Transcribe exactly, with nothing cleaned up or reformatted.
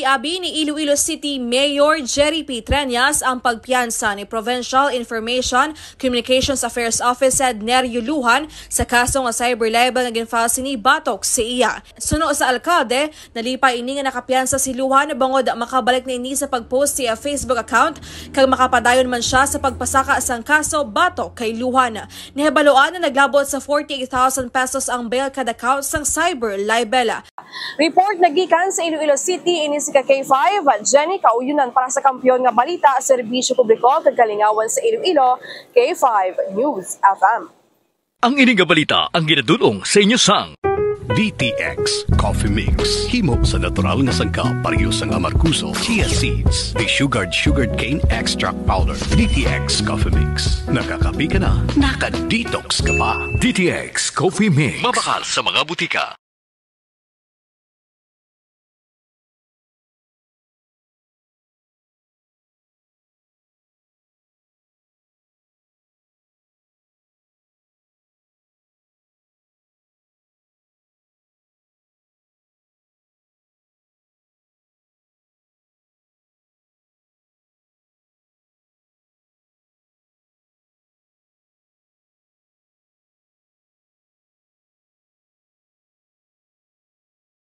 Abi ni Iloilo City Mayor Jerry P. Treñas ang pagpiyansa ni Provincial Information Communications Affairs Office Head Nerio Lujan sa kaso nga cyber libel nga gin-file sini batok sa iya. Suno sa alkalde, nalipay ini nga nakapiyansa si Lujan bangod makabalik na ini sa pag-post sa iya Facebook account kag makapadayon man siya sa pagpasaka sang kaso batok kay Lujan. Nahibaluan na naglabot sa forty-eight thousand pesos ang bail kada count sang cyber libel. Report nagikan sa Iloilo City, ini si ka K five, Jenny Kauyunan para sa Kampiyon nga Balita, Serbisyo Publiko kag Kalingawan sa Iloilo, K five News F M. Ang ini nga balita ang ginadul-ong sa inyo sang D T X Coffee Mix. Himo sa natural nga sangkap, pareho sang amargoso, chia seeds, desugared sugarcane extract powder. D T X Coffee Mix. Nakakape ka na, naka-detox ka pa. D T X Coffee Mix. Mabakal sa mga butika.